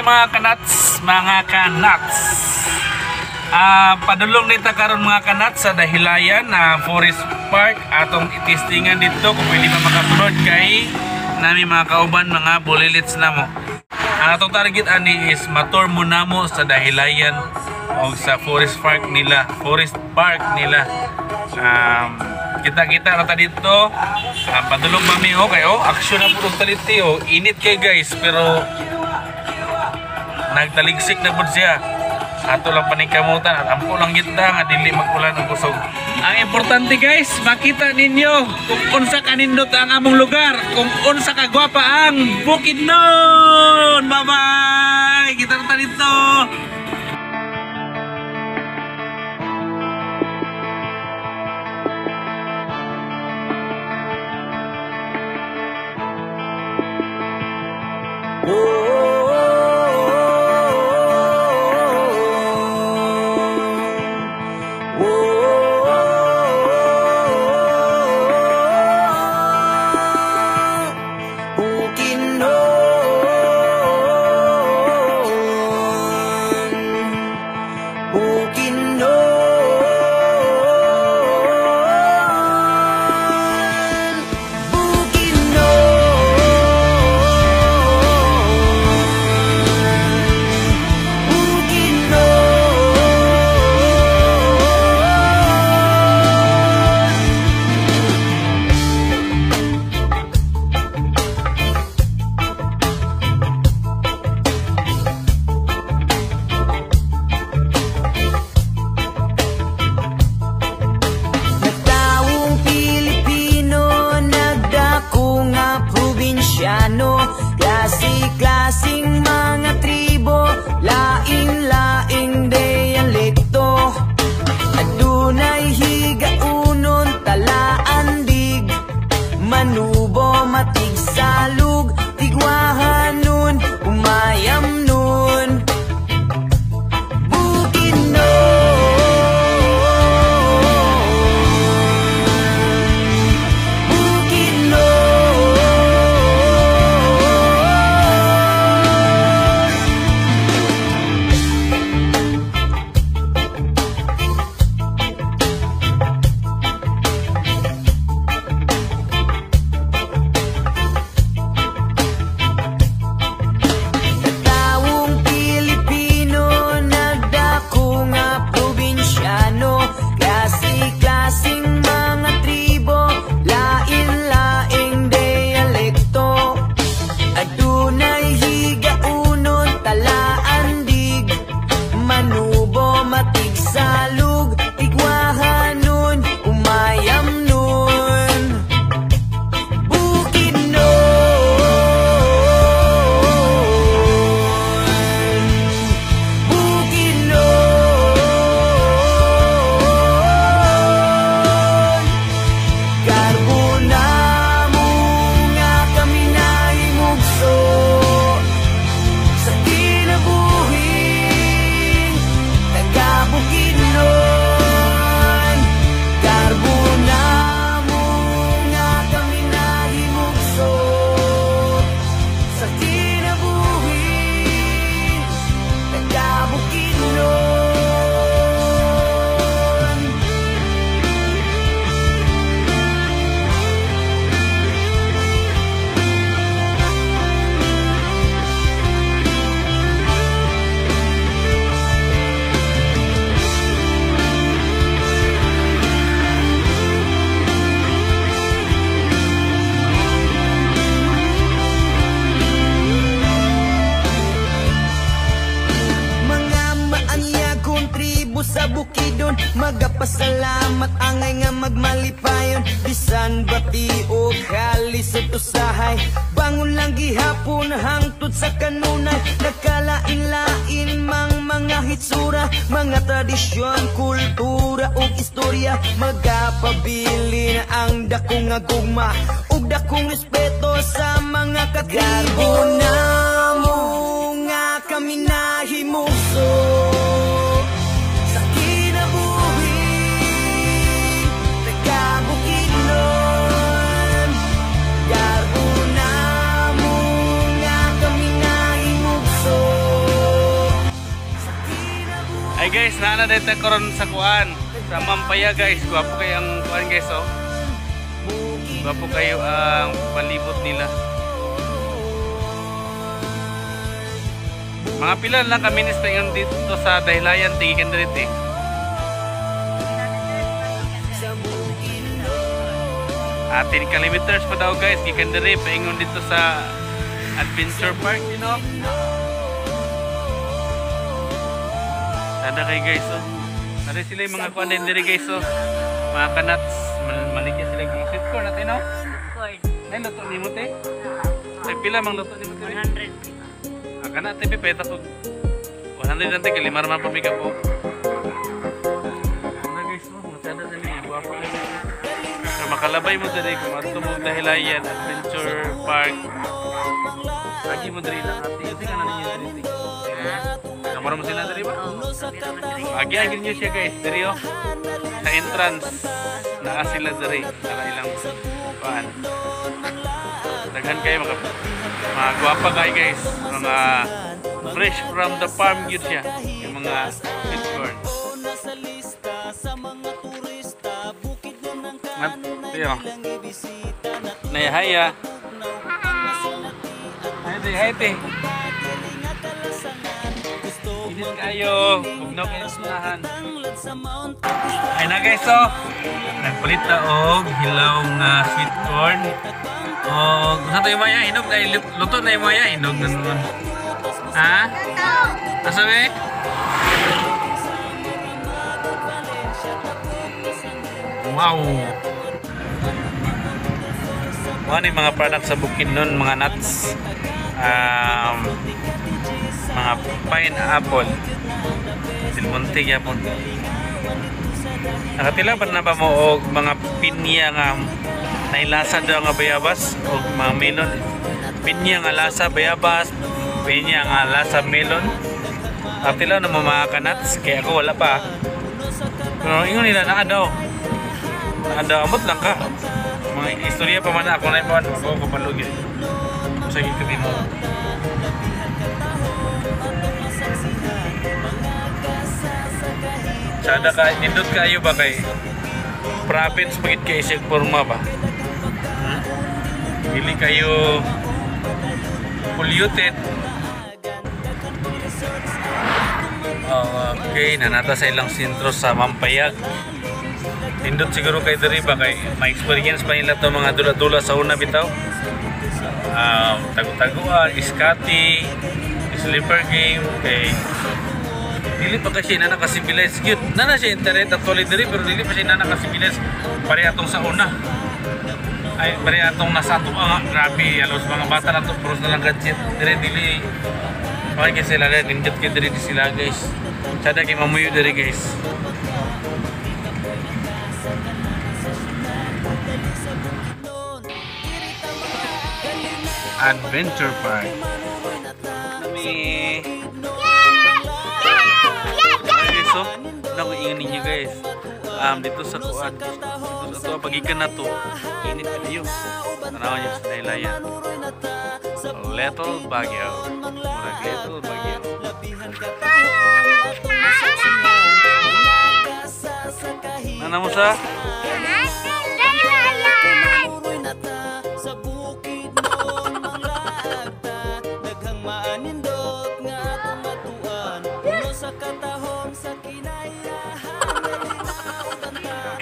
Hi mga kanats, mga kanats. Padulong nita karon mga kanats sa Dahilayan na Forest Park atong itistingan dito kung pwede pa makasulod kay nami mga kauban mga bulilits namo. Ang atong target ani is matur mo namo sa Dahilayan o sa Forest Park nila, Forest Park nila. Kita-kita ra ta dito. Padulong ba mi, okay, oh, action na pud taliti, oh. Init kay guys, pero nagtaligsik na pud siya. Ato lang paningkamutan at ampo lang kita nga dili magulan og kusog. Ang importante guys, makita ninyo kung unsa kanindot ang among lugar, kung unsa kagwapa ang Bukidnon. Bye-bye. Kita na ta dito. Klase-klaseng mga tribo, laing-laing dialekto. Adunay higaunon, talaandig, manubo, matigsalug, tigwahanon, umayamnon. Klase-klaseng mga tribo, lain-laing dialekto. Adunay higaunon, talaandig, manubo, matigsalug, tigwahanon, umayamnon. Bukidnon, Bukidnon. Sa Bukidnon, magapasalamat angay nga magmalipayon. Bisan bati o kalisod usahay, bangon lang gihapon hangtod sa kanunay. Nagkalain-lain mang mga hitsura, mga tradisyon, kultura ug istorya. Magapabili na ang dakong nga gugma ug dakong respeto sa mga katribo. Garbo namo nga kami nahimugso. Garbo na mo nga kami nahimugso. Ay guys, naana dito karon sa kuan sa Mampaya guys. Gwapo kayo ang kuan guys oh. Gwapo kayo ang palibot nila. Mga pila lang kami ni ngayon dito sa Dahilayan, tigikan dito eh. Atin kilometers pa daw guys, gikan diri paingon dito sa Adventure Park, you know. Sada kay guys oh. Nari sila yung mga kuan din diri guys oh. Mga kanats, maligya sila yung sweet corn natin no. Corn. Nay luto nimo te. Ay pila mang luto nimo te? 100. Ah, kana te peta ko 100 lang te kay lima man pamika po. Ana guys oh, matada sa niya guwapo kay. So, makalabay mo diri kung adto mo Dahilayan Adventure Park. Lagi mo diri lang ate. Kasi kana ninyo diri. Kamaro mo sila diri ba? Agi agi niyo siya guys, diri oh. Sa entrance naa sila diri para ilang kuan. Daghan kayo mga gwapa kayo guys, mga fresh from the farm gyud siya, yung mga sweet corn. Tiyo. Nayahaya. Hi te, hi te. Init kayo, bugnaw kayo sa unahan. Ay na guys oh. Nagpalit na og hilaw nga sweet corn. Og unsa to yung maya hinog na luto na yung maya hinog na naman. Ha? Asa be? Wow. Ano yung mga product sa Bukidnon, mga nuts, mga pineapple, Del Monte gyapon. Nakatila ba na ba mo og mga pinya nga nailasa daw nga bayabas og mga melon? Pinya nga lasa bayabas, pinya nga lasa melon. Nakatila na mo mga kanats, kaya ako wala pa. Pero ingon nila naa daw. Naa daw, amot lang ka. Mga istorya pa man ako na ipawan, ako kapalugin. Sige kami mo. Sada ka, nindot kayo ba kay province pagit kay isig forma ba? Dili kayo polluted. Okay, nanata sa ilang sentro sa Mampayag. Nindot siguro kay diri ba kay ma-experience pa nila to mga dula-dula sa una bitaw. Tago-taguan, iskati, sleeper game kay dili pa kasi na naka-civilize gyud. Nana siya internet actually diri pero dili pa siya na naka-civilize pare atong sa una. Ay pare atong nasa ato ang grabe alos mga bata na to puros na lang gadget. Diri dili okay kasi sila nindot kay diri sila guys. Sada kay mamuyo diri guys. Adventure Park. Kami. Guys, so, naku ingon ninyo guys. Dito sa kuan, dito sa ato pagikan na to. Init kayo. Tanawan niyo sa Dahilayan. Little Baguio. Murag Little Baguio. Nana mo sa?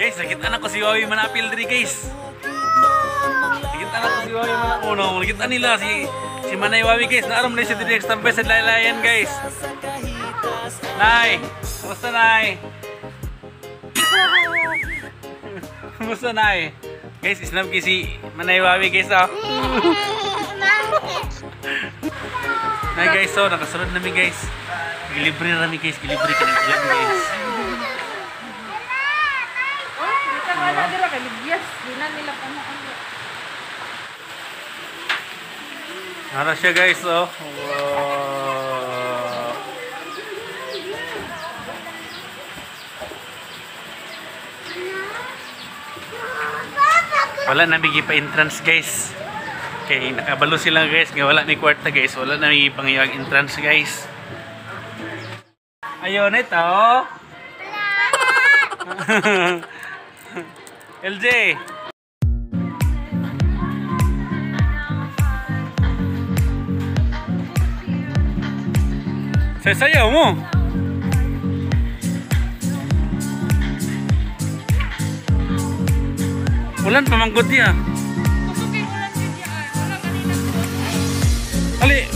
Guys, nakita na ko si Wawi manapil diri guys. Nakita na ko si Wawi manapil. Oh, nakita nila si Manay Wawi guys. Naarom na siya diri tambay sa Dahilayan guys. Nay, kumusta nay? Kumusta nay? Guys, isnab kay si Manay Wawi guys oh. Nay guys, so nakasunod nami guys. Gilibre rami guys, gilibre kini guys. Nara siya guys oh. Wow. Wala na migi pa entrance guys. Kay nakabalo sila guys nga wala mi kwarta guys, wala na migi pangiyag entrance guys. Ayaw na ito. LJ. Sayaw mo. Ulan pamangkot niya. Ali.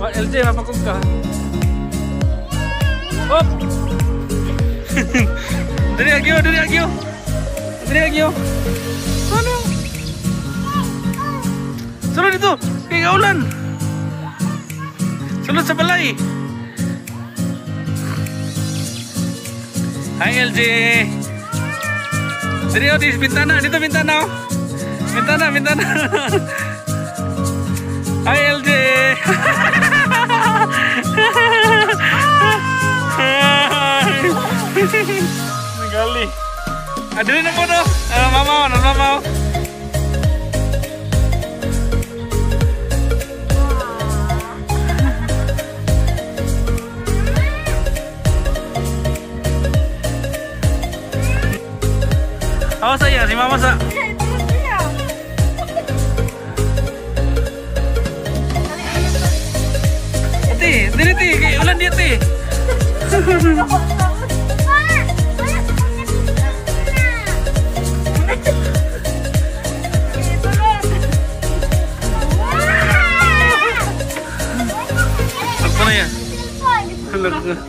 Oh, LJ, mapakog ka. Hop. Dali agyo, dali agyo. Dali agyo. Ano? Sulod dito. Kay ulan. Sulod sa balay. Hi LJ. Dali oh, di bintana, dito bintana oh. Bintana, bintana. Hi LJ. Nagali. Ah, dali na po no. Mama, ano mama? Awas saya, si mama sa. Ate, dili ti, ulan di ate. Ano na yan?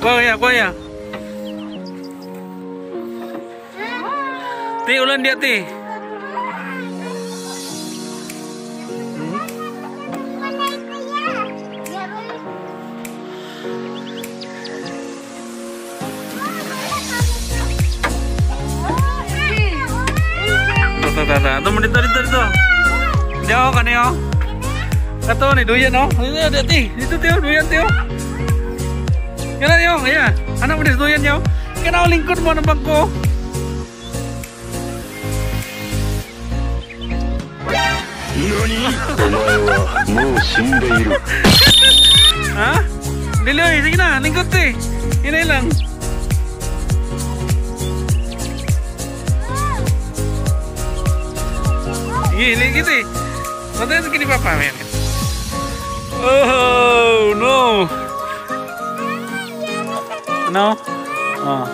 Kuya, kuya. Ti, ulan dia, ti. Tuh, tuh, dito, dito, dito. Jauh kan ya? Kato ni duyan oh. Ini ada ti, dito ti, duyan ti. Kana yo, iya. Anak mo duyan yo. Kana lingkod mo ng bangko. Ha? Dili oy, sige na, lingkod ti. Hinay lang. Sige, lingkod ti. Matay sa kini papa, men. Oh, no. Ano? Oh.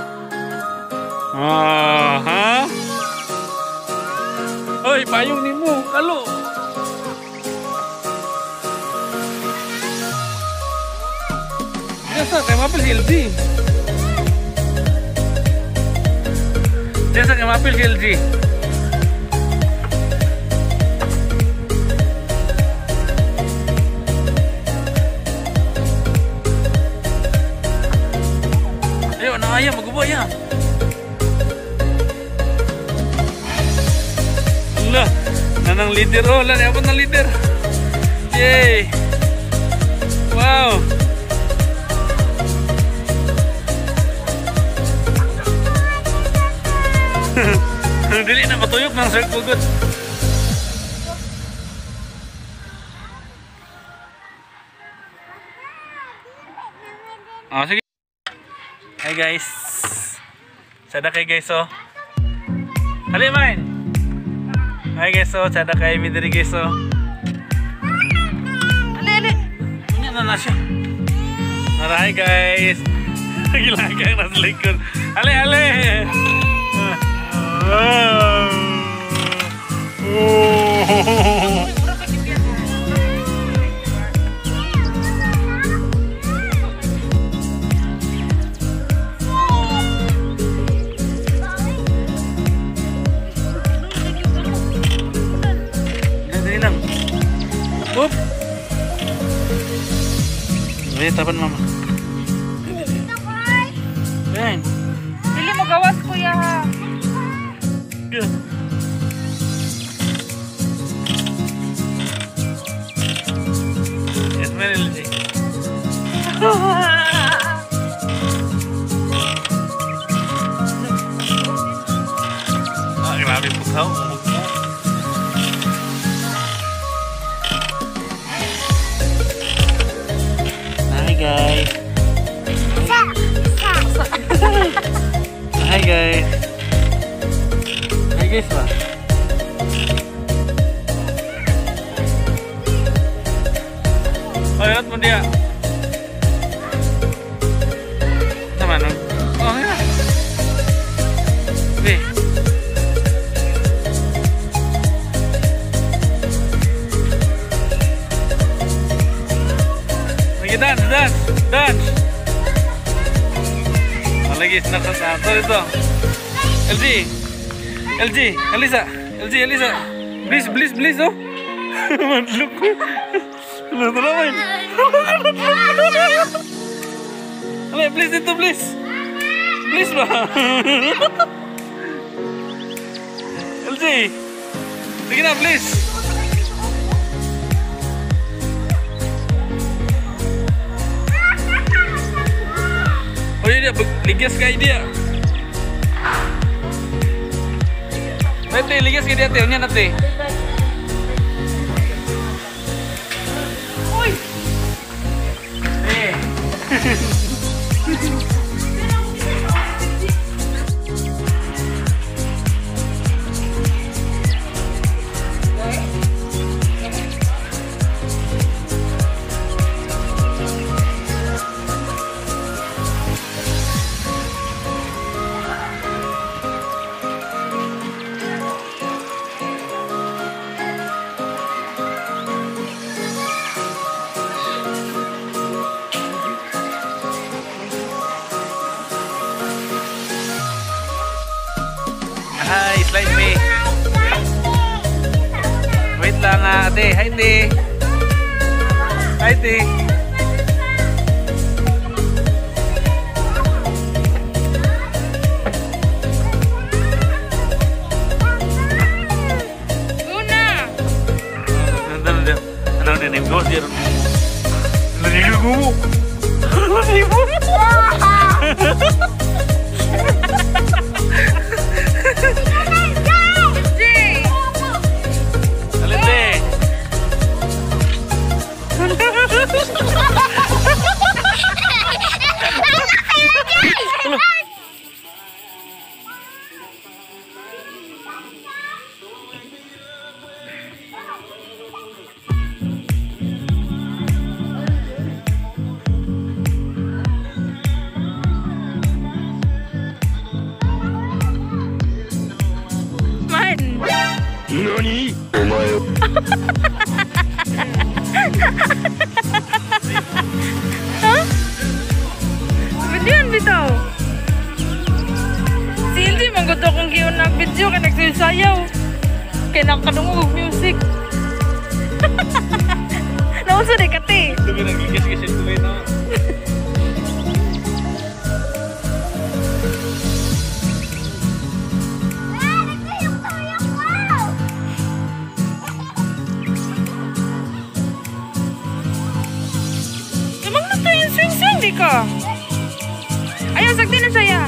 Oh, ha? Oy, payong nimo, kalo. Biasa kay mapil si LG. Biasa kay mapil si LG. Ayo, na ayam magubo ya. Allah, nanang leader oh, lan abot ng leader. Yay. Wow. Dili na matuyok ng circle good. Oh, sige. Hi guys. Sada kay guys oh. Hali main. Hi guys oh, sada kay mi diri guys oh. Ali ali. Nya na siya. Hi guys. Gilagang nasa likod. Ali ali. Oh. Oh. Up. Ayo tapan mama. Ayan. Dili mo gawas kuya ha. Yes, man, LG. Ah, grabe pughaw. Hi guys. Hi guys. Hi guys ba? Ayot mo dia. Sama no? Oh ya. Be. Lagi dance, dance, dance. Lagi snap snap ito. LG, LG, Elisa, LG, Elisa. Please, please, please, oh. Madlok ko. Ano naman? Alay, please dito, please. Please ba? LG. Sige na, please. Oh iya, ligas kay dia. Pwede, ligas kay dia, te. Unya na, te. Uy! Te. Hi, slide me. Wait lang ate. Hi, te. Hi, te. Una! Ano na name? Go siya. Naligo mo. Naligo mo. Jay! Alin, te? Man! 何お前。 Ha? Videoan bitaw. Si LG manggod akong giyon ng video kay nagsayaw. Kay nakadungog og music. Nausa di ka, te. Ito ba nagligas-gas ito ba ito? Emang na yung swing-swing di ka? Ayaw, sagdi na siya.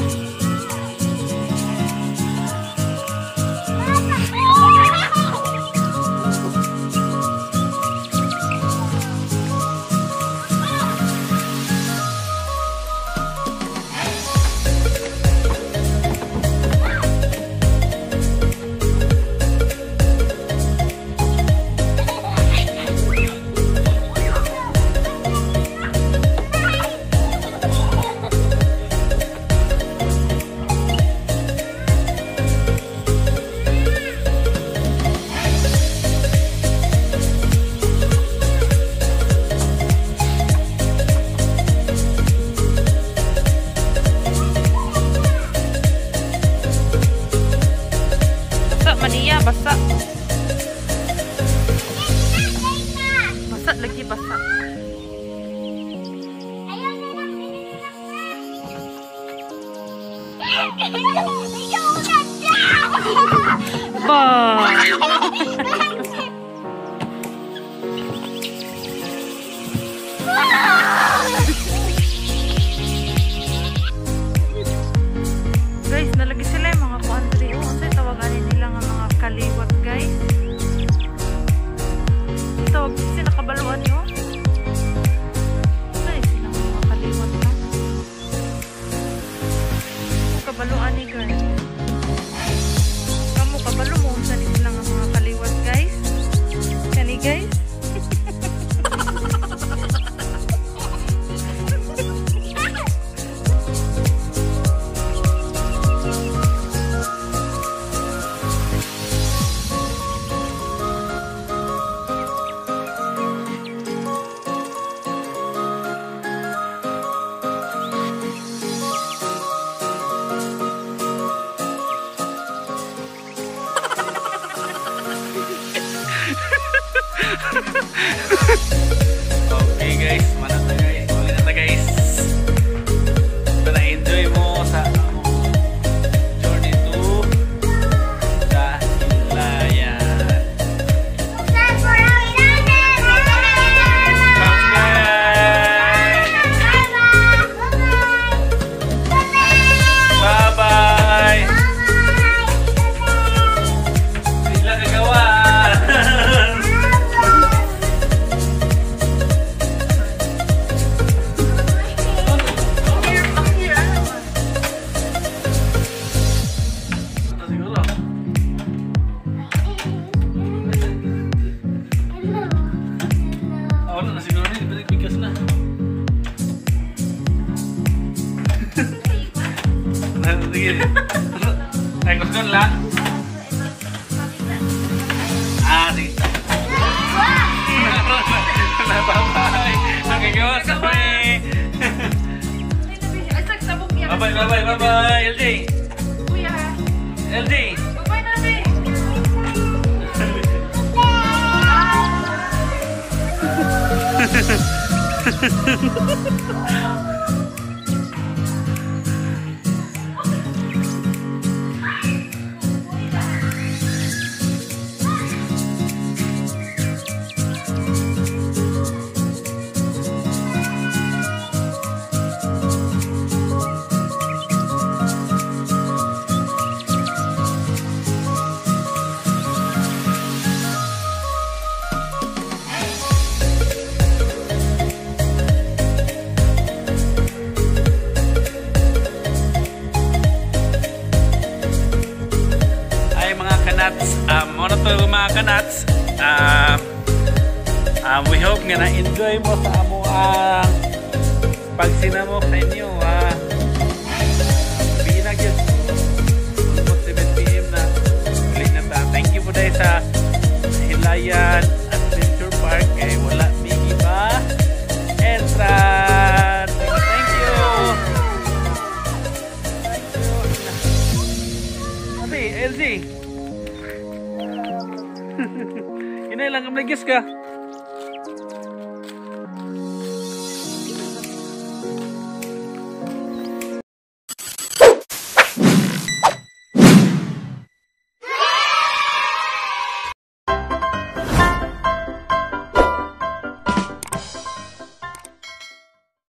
Okay guys, manat na guys. Wala na ta guys. Ito na enjoy mo sa journey to Dahilayan. Subscribe! Bye-bye! Sila kagawa! Here, ano ba? Ito siguro. Ah, wala na siguro ni. Di ba nagbigas na? Sige. Ay, gusto lang. Ah, sige. Bye-bye. Nakagawa sa may. Ay, sagsabog niya. Bye-bye, bye-bye, bye-bye. LJ. Kuya. LJ. Bye-bye na, be. Ay mga kanats, mao na to mga kanats. We hope nga na-enjoy mo sa amo ang pagsinamok sa inyo. Gabi na gyud. Almost 7 p.m. na. Uli na ta. Thank you po dahil sa Hilayan Adventure Park. Eh, wala mi iba. Entrance! Thank you! Thank you. Ate, LG. Inay lang, kamlagis ka.